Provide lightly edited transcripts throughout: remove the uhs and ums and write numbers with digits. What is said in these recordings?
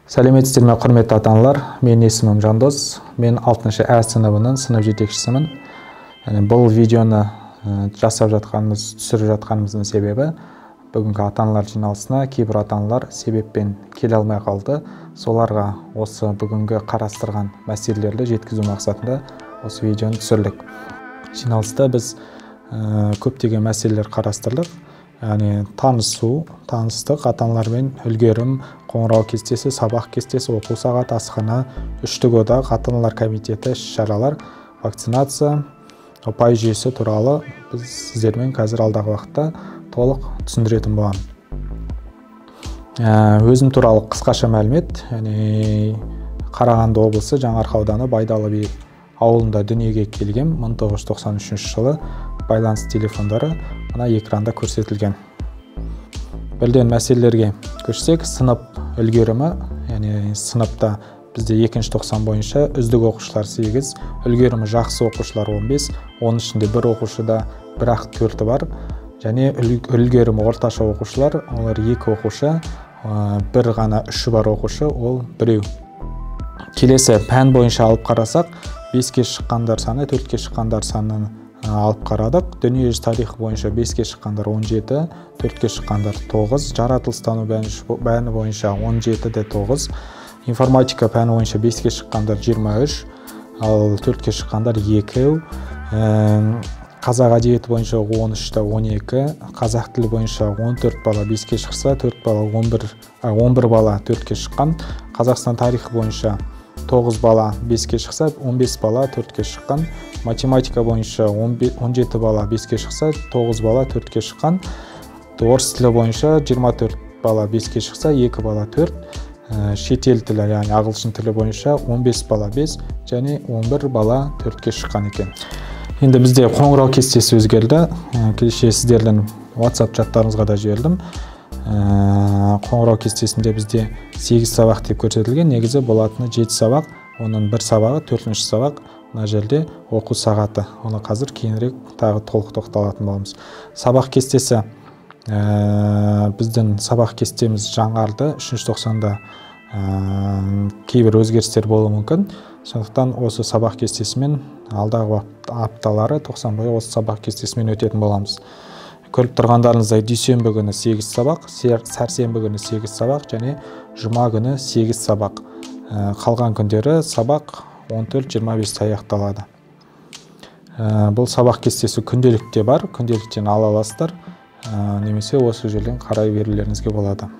Сәлеметсіздер ме, құрметті ата-аналар? Менің есімім Жандос. Мен 6 Ә сыныбының сынып жетекшісімін. Яғни бұл видеоны жасап жатқанымыз, түсіріп жатқанымыздың себебі бүгінгі ата-аналар жиналысына кейбір ата-аналар себеппен келе алмай қалды. Соларға осы бүгінгі қарастырған мәселелерді жеткізу мақсатында осы видеоны түсірдік. Жиналыста біз көптеген мәселелер қарастырдық. Яғни танысу, таныстық, ата-аналармен үлгерім, қоңырау кестесі, сабақ кестесі, оқу сағаты, асхана, үштік одақ, ата-аналар комитеті, іс-шаралар, вакцинация, ұпай жүйесі туралы біз сіздермен қазір алдағы уақытта толық түсіндіретін боламын. Өзім туралы қысқаша мәлімет, яғни Қарағанды облысы Жаңаарқа ауданы Байдалы би ауылында дүниеге келгем 1993 жылы. Байланыс телефондары мына экранда көрсетілген. Бірден мәселелерге көшсек, сынып үлгерімі, яғни сыныпта бізде екінші тоқсан бойынша үздік оқушылар 8, үлгерімі жақсы оқушылар 15, оның ішінде бір оқушыда бір-ақ 4-і бар, және үлгерімі орташа оқушылар, олар 2 оқушы, бір ғана 3-і бар оқушы, ол 1. Келесі пән бойынша алып қарасақ, 5-ке шыққандар саны, 4-ке шыққандар санын алып қарадық. Дүниежүзі тарихы бойынша 5-ке шыққандар 17, 4-ке шыққандар 9, жаратылыстану пәні бойынша 17-де 9, информатика пәні бойынша 5-ке шыққандар 23, ал 4-ке шыққандар 2, қазақ әдебиеті бойынша 13-те 12, қазақ тілі бойынша 14 бала 5-ке шықса, 4 бала 11 бала 4-ке шыққан, Қазақстан тарихы бойынша 9 бала 5-ке шықса, 15 бала 4-ке шыққан, математика бойынша 17 бала 5-ке шықса, 9 бала 4-ке шыққан, орыс тілі бойынша 24 бала 5-ке шықса, 2 бала 4, шетел тілі, яғни ағылшын тілі бойынша 15 бала 5 және 11 бала 4-ке шыққан екен. Енді бізде қоңырау кестесі өзгерді. Кеше сіздердің WhatsApp чаттарыңызға да жібердім. Қоңырау кестесінде бізде 8 сабақ деп көрсетілген, негізі болатыны 7 сабақ, оның бір сабағы 4-ші сабақ, мына жерде оқу сағаты. Оны қазір кейінірек тағы толық тоқталатын боламыз. Сабақ кестесі, біздің сабақ кестеміз жаңарды, 3-ші тоқсанда кейбір өзгерістер болуы мүмкін. Сондықтан осы сабақ кестесімен алдағы апталары 90 бойы осы сабақ кестесімен өтетін боламыз. Көріп тұрғандарыңыздай, дүйсенбі күні 8 сабақ, сәрсенбі күні 8 сабақ және жұма күні 8 сабақ. Қалған күндері сабақ 14:25 аяқталады. Бұл сабақ кестесі күнделікте бар, күнделіктен ала аласыздар, немесе осы жерден қарай берулеріңізге болады.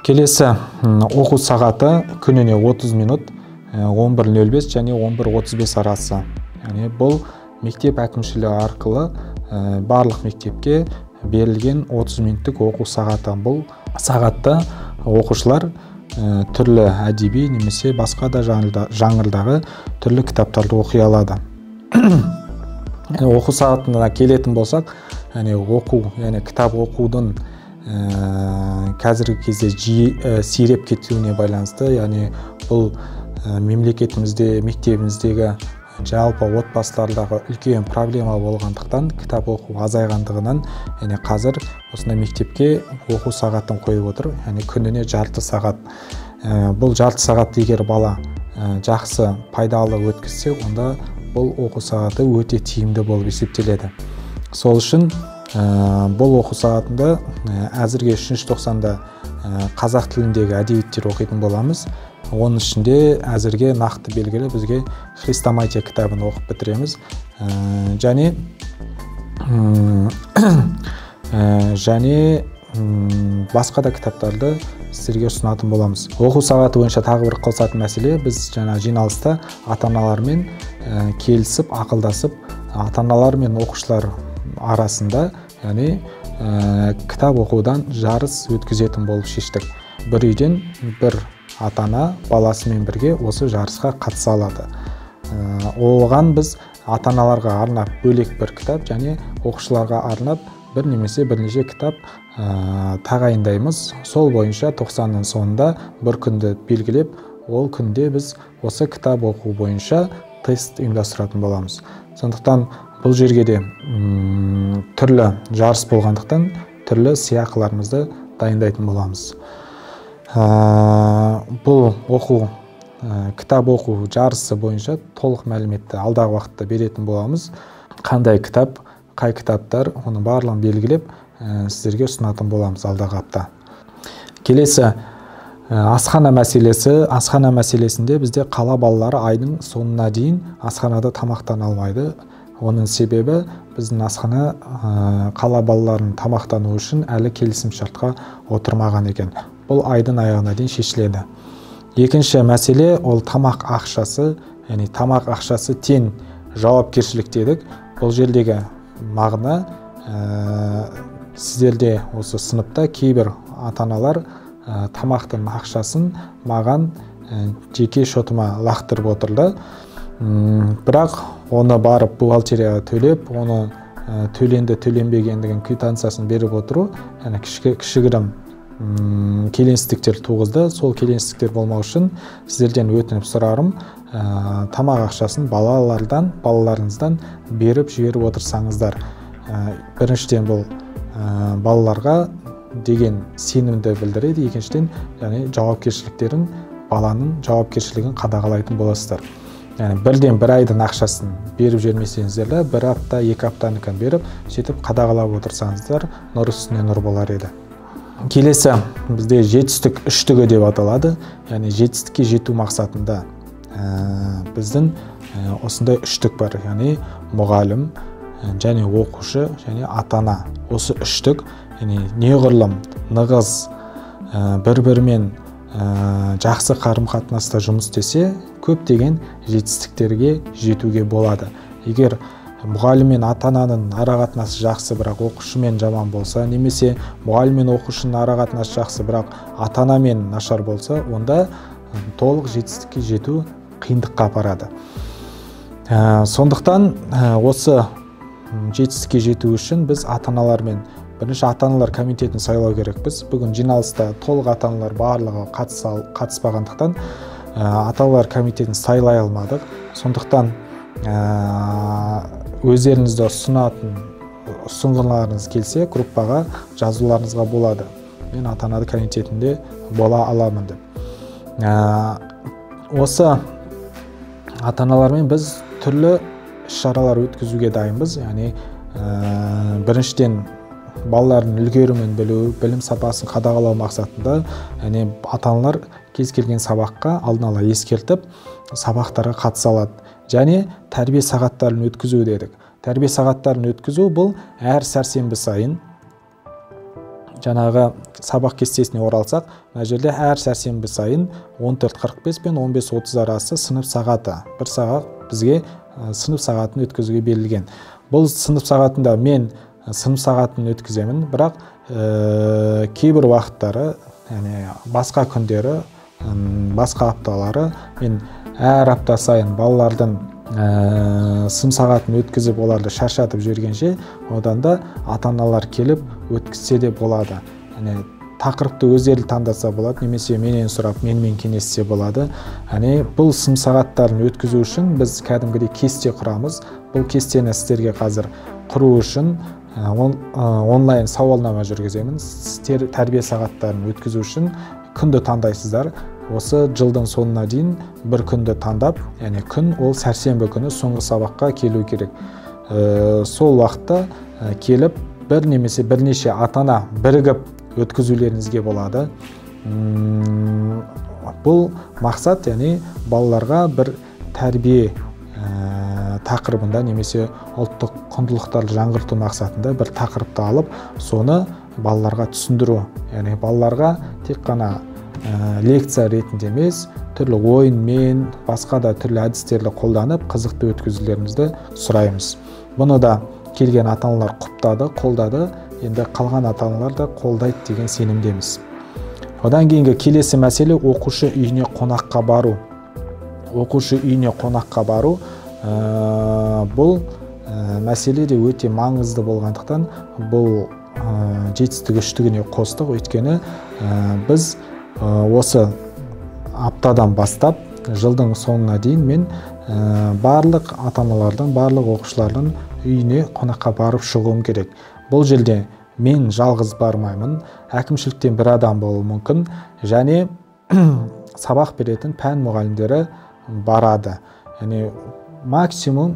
Келесі оқу сағаты күніне 30 минут, 11:05 және 11:35 арасы. Яғни бұл мектеп әкімшілігі арқылы барлық мектепке берілген 30 минуттық оқу сағаты. Бұл сағатта оқушылар түрлі әдеби немесе басқа да жанрдағы түрлі кітаптарды оқи алады. Оқу сағатына келетін болсақ, яғни оқу, яғни кітап оқудың қазіргі кезде жиі сиреп кетуіне байланысты, яғни бұл мемлекетімізде, мектебіміздегі жалпы отбасылардағы үлкен проблема болғандықтан, кітап оқу азайғандығынан, яғни қазір осындай мектепке оқу сағатын қойып отыр, яғни күніне жарты сағат. Бұл жарты сағатты егер бала жақсы, пайдалы өткізсе, онда бұл оқу сағаты өте тиімді болып есептеледі. Сол үшін бұл оқу сағатында әзірге 3-ші тоқсанда қазақ тіліндегі әдебиеттер оқитын боламыз. Оның ішінде әзірге нақты белгілі бізге Хрестоматия кітабын оқып бітіреміз. Және басқа да кітаптарды сіздерге ұсынатын боламыз. Оқу сағаты бойынша тағы бір қосатын мәселе, біз жаңа жиналыста ата-аналармен келісіп, ақылдасып, ата-аналар мен оқушылар арасында, яғни кітап оқудан жарыс өткізетін болып шештік. Бір үйден бір ата-ана баласымен бірге осы жарысқа қатыса алады. Оған біз ата-аналарға арнап бөлек бір кітап және оқушыларға арнап бір немесе бірнеше кітап тағайындаймыз. Сол бойынша 90-ның соңында бір күнді белгілеп, ол күнде біз осы кітап оқу бойынша тест ұйымдастыратын боламыз. Сондықтан бұл жерге де түрлі жарыс болғандықтан түрлі сыйақыларымызды дайындайтын боламыз. Бұл оқу, кітап оқу жарысы бойынша толық мәліметті алдағы уақытта беретін боламыз. Қандай кітап, қай кітаптар, оның барлығын белгілеп, сіздерге ұсынатын боламыз алдағы апта. Келесі асхана мәселесі. Асхана мәселесінде бізде қала балалары айдың соңына дейін асханада тамақтана алмайды. Оның себебі біздің асхана қала балаларының тамақтануы үшін әлі келісімшартқа отырмаған екен. Бұл айдың аяғына дейін шешіледі. Екінші мәселе ол тамақ ақшасы, яғни тамақ ақшасы тең жауапкершілік дедік. Бұл жердегі мағына, сіздерде осы сыныпта кейбір ата-аналар тамақтың ақшасын маған жеке шотыма лақтырып отырды. Бірақ оны барып бухгалтерияға төлеп, оны төленді төленбегендігін квитанциясын беріп отыру, яғни кішігірім келеңсіздіктер туғызды. Сол келеңсіздіктер болмау үшін сіздерден өтініп сұрарым, тамақ ақшасын балаларыңыздан беріп жіберіп отырсаңыздар. Біріншіден бұл балаларға деген сенімді білдіреді, екіншіден яғни жауапкершіліктерін, баланың жауапкершілігін қадағалайтын боласыздар. Яғни бірден бір айдың ақшасын беріп жібермесеңіздер де, бір апта, екі аптаныкін беріп, сөйтіп қадағалап отырсаңыздар, нұр үстіне нұр болар еді. Келесі бізде жетістік үштігі деп аталады. Яғни жетістікке жету мақсатында біздің осындай үштік бар. Яғни мұғалім және оқушы және ата-ана. Осы үштік, яғни неғұрлым нығыз, бір-бірімен жақсы қарым-қатынаста жұмыс істесе, көптеген жетістіктерге жетуге болады. Егер мұғалім мен ата-ананың ара-қатынасы жақсы, бірақ оқушымен жаман болса, немесе мұғалім мен оқушының ара-қатынасы жақсы, бірақ ата-анамен нашар болса, онда толық жетістікке жету қиындыққа апарады. Сондықтан осы жетістікке жету үшін біз ата-аналармен бірінші ата-аналар комитетін сайлау керекпіз. Бүгін жиналыста толық ата-аналар барлығы қатыспағандықтан ата-аналар комитетін сайлай алмадық. Сондықтан өздеріңізді ұсынғыларыңыз келсе, группаға жазуларыңызға болады. Мен ата-аналар комитетінде бола аламын деп. Осы ата-аналармен біз түрлі іс-шаралар өткізуге дайынбыз. Яғни біріншіден балалардың үлгерімін білу, білім сапасын қадағалау мақсатында, яғни ата-аналар кез келген сабаққа алдын ала ескертіп, сабақтарға қатыса алады. Және тәрбие сағаттарын өткізу дедік. Тәрбие сағаттарын өткізу бұл әр сәрсенбі сайын, жаңағы сабақ кестесіне оралсақ, мына жерде әр сәрсенбі сайын 14:45 пен 15:30 арасы сынып сағаты. Бір сағат бізге сынып сағатын өткізуге берілген. Бұл сынып сағатында мен сынып сағатын өткіземін, бірақ кейбір уақыттары, яғни басқа күндері, басқа апталары мен әр апта сайын балалардың сынып сағатын өткізіп, оларды шаршатып жібергенше, одан да ата-аналар келіп өткізсе де болады. Яғни тақырыпты өздері таңдаса болады, немесе менен сұрап, менімен кеңессе болады. Яғни бұл сынып сағаттарын өткізу үшін біз кәдімгідей кесте құрамыз. Бұл кестені сіздерге қазір құру үшін онлайн сауалнама жүргіземін. Сіздер тәрбие сағаттарын өткізу үшін күнді таңдайсыздар. Осы жылдың соңына дейін бір күнді таңдап, яғни күн ол сәрсенбі күні соңғы сабаққа келу керек. Сол уақытта келіп бір немесе бірнеше ата-ана бірігіп өткізулеріңізге болады. Бұл мақсат, яғни балаларға бір тәрбие тақырыбында немесе ұлттық құндылықтарды жаңғырту мақсатында бір тақырыпты алып, соны балаларға түсіндіру. Яғни балаларға тек қана лекция ретінде емес, түрлі ойынмен, басқа да түрлі әдістерді қолданып, қызықты өткізулеріңізді сұраймыз. Бұны да келген ата-аналар құптады, қолдады. Енді қалған ата-аналар да қолдайды деген сенімдеміз. Одан кейінгі келесі мәселе оқушы үйіне қонаққа бару. Оқушы үйіне қонаққа бару, бұл мәселе де өте маңызды болғандықтан бұл жетістік үштігіне қостық. Өйткені біз осы аптадан бастап жылдың соңына дейін мен барлық ата-аналардың, барлық оқушылардың үйіне қонаққа барып шығуым керек. Бұл жерде Мен жалғыз бармаймын, әкімшіліктен бір адам болуы мүмкін және сабақ беретін пән мұғалімдері барады. Яғни максимум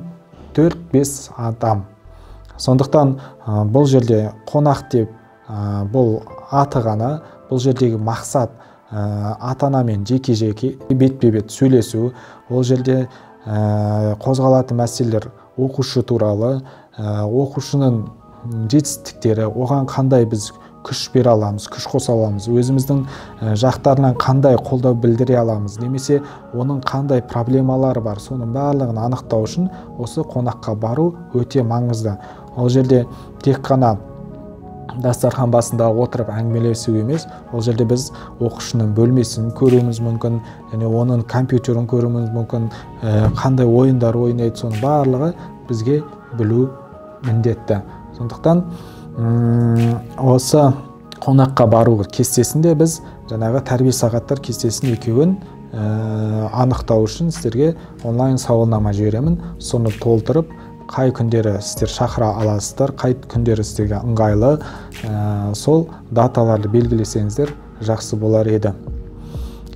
4-5 адам. Сондықтан бұл жерде қонақ деп бұл аты ғана, бұл жердегі мақсат ата-анамен жеке-жеке бетпе-бет сөйлесу. Ол жерде қозғалатын мәселелер оқушы туралы, оқушының жетістіктері, оған қандай біз күш бере аламыз, күш қоса аламыз, өзіміздің жақтарынан қандай қолдау білдіре аламыз, немесе оның қандай проблемалары бар, соның барлығын анықтау үшін осы қонаққа бару өте маңызды. Ол жерде тек қана дастархан басында отырып әңгімелесу емес, ол жерде біз оқушының бөлмесін көруіміз мүмкін, және оның компьютерін көруіміз мүмкін, қандай ойындар ойнайды, соның барлығы бізге білу міндетті. Сондықтан осы қонаққа бару кестесінде біз жаңағы тәрбие сағаттар кестесін екеуін анықтау үшін сіздерге онлайн сауалнама жіберемін. Соны толтырып, қай күндері сіздер шақыра аласыздар, қай күндері сіздерге ыңғайлы, сол даталарды белгілесеңіздер жақсы болар еді.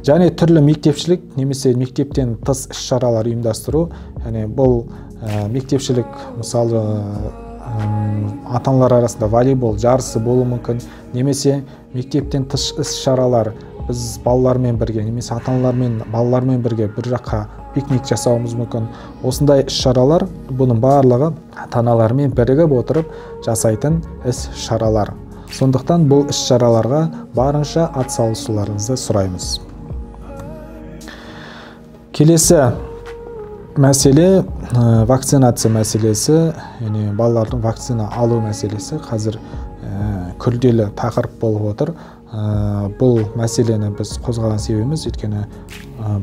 Және түрлі мектепшілік немесе мектептен тыс іс-шаралар ұйымдастыру, яғни бұл мектепшілік, мысалы, ата-аналар арасында волейбол жарысы болуы мүмкін, немесе мектептен тыс іс-шаралар, біз балалармен бірге немесе ата-аналармен балалармен бірге бір жаққа пикник жасауымыз мүмкін. Осындай іс-шаралар, бұның барлығы ата-аналармен бірігіп отырып жасайтын іс-шаралар. Сондықтан бұл іс-шараларға барынша атсалысуларыңызды сұраймыз. Келесі мәселе вакцинация мәселесі, яғни балалардың вакцина алу мәселесі қазір күрделі тақырып болып отыр. Бұл мәселені біз қозғаған себебіміз, өйткені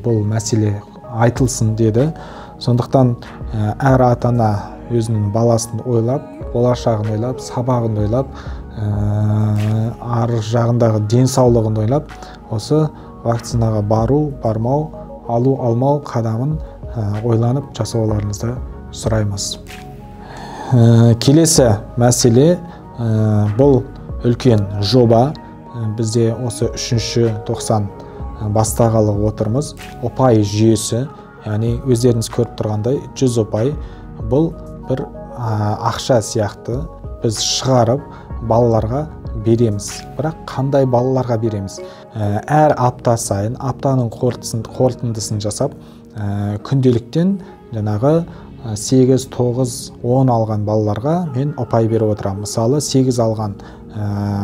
бұл мәселе айтылсын деді. Сондықтан әр ата-ана өзінің баласын ойлап, болашағын ойлап, сабағын ойлап, ар жағындағы денсаулығын ойлап, осы вакцинаға бару, бармау, алу, алмау қадамын ойланып жасауларыңызды сұраймыз. Келесі мәселе, бұл үлкен жоба. Бізде осы 3-тоқсан бастағалы отырмыз. Ұпай жүйесі, яғни өздеріңіз көріп тұрғандай 100 ұпай, бұл бір ақша сияқты біз шығарып балаларға береміз. Бірақ қандай балаларға береміз? Әр апта сайын аптаның қорытындысын жасап, күнделіктен жаңағы 8, 9, 10 алған балаларға мен ұпай беріп отырамын. Мысалы, 8 алған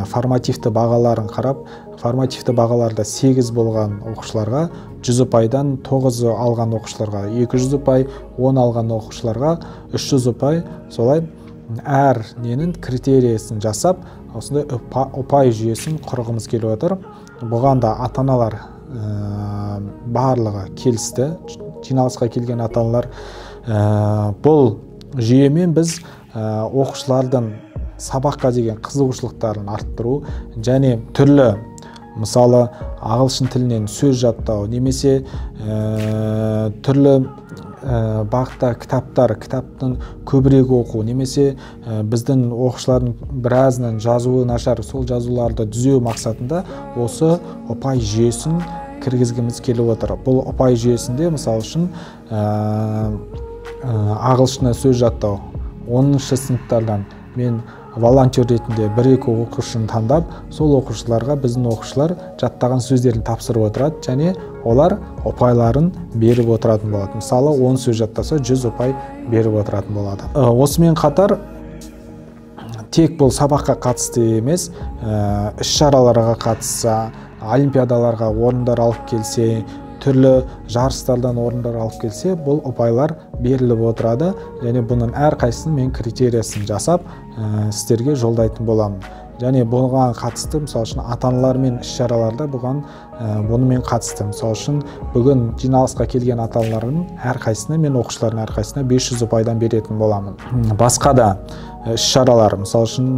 формативті бағаларын қарап, формативті бағаларда 8 болған оқушыларға 100 ұпайдан, 9 алған оқушыларға 200 ұпай, 10 алған оқушыларға 300 ұпай, солай әр ненің критериясын жасап, осындай ұпай жүйесін құрғымыз келіп отыр. Бұған да ата-аналар барлығы келісті, жиналысқа келген ата-аналар. Бұл жүйемен біз оқушылардың сабаққа деген қызығушылықтарын арттыру және түрлі, мысалы, ағылшын тілінен сөз жаттау немесе түрлі бағытта кітаптар, кітаптың көбірек оқу немесе біздің оқушылардың біразының жазуы нашар, сол жазуларды түзеу мақсатында осы ұпай жүйесін кіргізгіміз келіп отыр. Бұл ұпай жүйесінде, мысалы үшін, ағылшыннан сөз жаттау 10-шы сыныптардан мен волонтер ретінде бір-екі оқушыны таңдап, сол оқушыларға біздің оқушылар жаттаған сөздерін тапсырып отырады және олар ұпайларын беріп отыратын болады. Мысалы, 10 сөз жаттаса, 100 ұпай беріп отыратын болады. Осымен қатар тек бұл сабаққа қатысты емес, іс-шараларға қатысса, олимпиадаларға орындар алып келсе, түрлі жарыстардан орындар алып келсе, бұл ұпайлар беріліп отырады және бұның әрқайсысын мен критериясын жасап, сіздерге жолдайтын боламын. Және бұған қатысты, мысалы үшін, ата-аналармен іс-шараларда бұнымен қатысты. Мысалы үшін, бүгін жиналысқа келген ата-аналардың әрқайсысына мен оқушылардың әрқайсысына 500 ұпайдан беретін боламын. Басқа да іс-шаралар, мысалы үшін,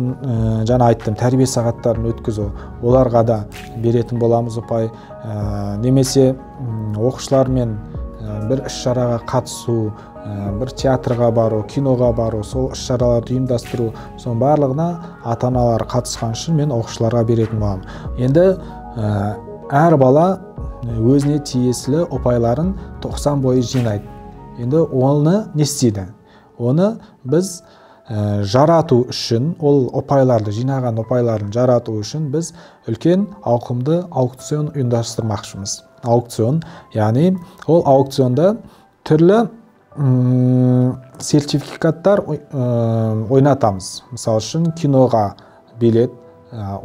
жаңа айттым, тәрбие сағаттарын өткізу, оларға да беретін боламыз ұпай. Немесе оқушылармен бір іс-шараға қатысу, бір театрға бару, киноға бару, сол іс-шараларды ұйымдастыру, соның барлығына ата-аналар қатысқан үшін мен оқушыларға беретін боламын. Енді әр бала өзіне тиесілі ұпайларын 90 бойы жинайды. Енді оны не істейді? Оны біз жарату үшін, ол ұпайларды, жинаған ұпайларын жарату үшін біз үлкен ауқымды аукцион ұйымдастырмақшымыз. Аукцион, яғни ол аукционда түрлі сертификаттар ойнатамыз. Мысалы үшін киноға билет,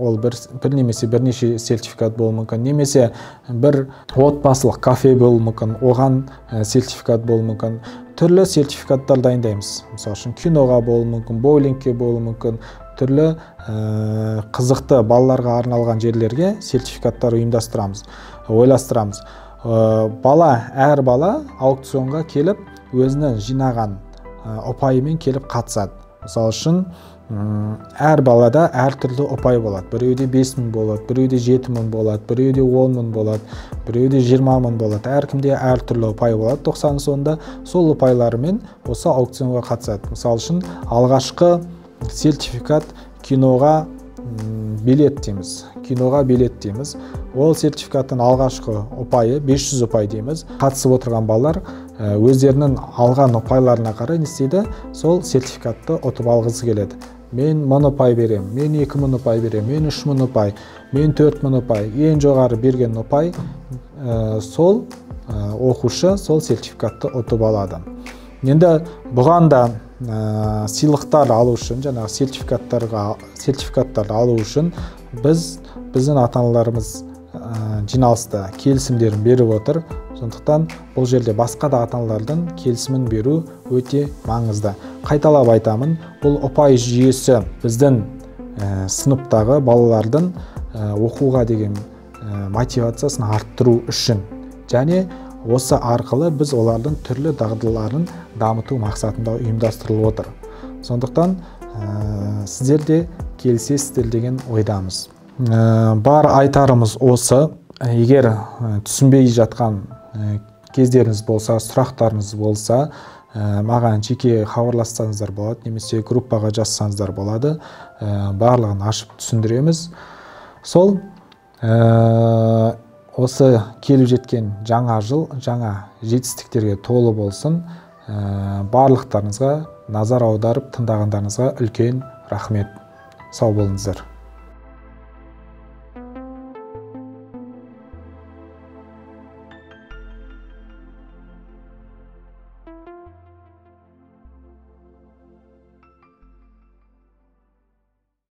ол бір немесе бірнеше сертификат болуы мүмкін, немесе бір отбасылық кафе болуы мүмкін, оған сертификат болуы мүмкін. Түрлі сертификаттар дайындаймыз. Мысалы үшін киноға болуы мүмкін, боулингке болуы мүмкін, түрлі қызықты балаларға арналған жерлерге сертификаттар ұйымдастырамыз, ойластырамыз. Бала, әр бала аукционға келіп, өзінің жинаған ұпайымен келіп қатысады. Мысалы үшін әр балада әртүрлі ұпай болады. Біреуде 5000 болады, біреуде 7000 болады, біреуде 10000 болады, біреуде 20000 болады. Әркімде әртүрлі ұпай болады. 90 соңында сол ұпайларымен осы аукционға қатысады. Мысалы үшін алғашқы сертификат киноға билет дейміз. Киноға билет дейміз. Ол сертификаттың алғашқы ұпайы 500 ұпай дейміз. Қатысып отырған балалар өздерінің алған ұпайларына қарай не істейді? Сол сертификатты ұтып алғысы келеді. Мен 1000 ұпай берем, мен 2000 ұпай берем, мен 3000 ұпай, мен 4000 ұпай. Ең жоғары берген ұпай сол оқушы сол сертификатты ұтып алады. Енді бұған да сыйлықтар алу үшін, жаңағы сертификаттарды алу үшін біздің ата-аналарымыз жиналыста келісімдерін беріп отыр. Сондықтан бұл жерде басқа да ата-аналардың келісімін беру өте маңызды. Қайталап айтамын, бұл ұпай жүйесі біздің сыныптағы балалардың оқуға деген мотивациясын арттыру үшін және осы арқылы біз олардың түрлі дағдыларын дамыту мақсатында ұйымдастырылып отыр. Сондықтан сіздер де келісесіздер деген ойдамыз. Бар айтарымыз осы. Егер түсінбей жатқан кездеріңіз болса, сұрақтарыңыз болса, маған жеке хабарлассаңыздар болады, немесе группаға жазсаңыздар болады. Барлығын ашып түсіндіреміз. Сол осы келіп жеткен жаңа жыл, жаңа жетістіктерге толы болсын. Барлықтарыңызға назар аударып тыңдағандарыңызға үлкен рахмет. Сау болыңыздар.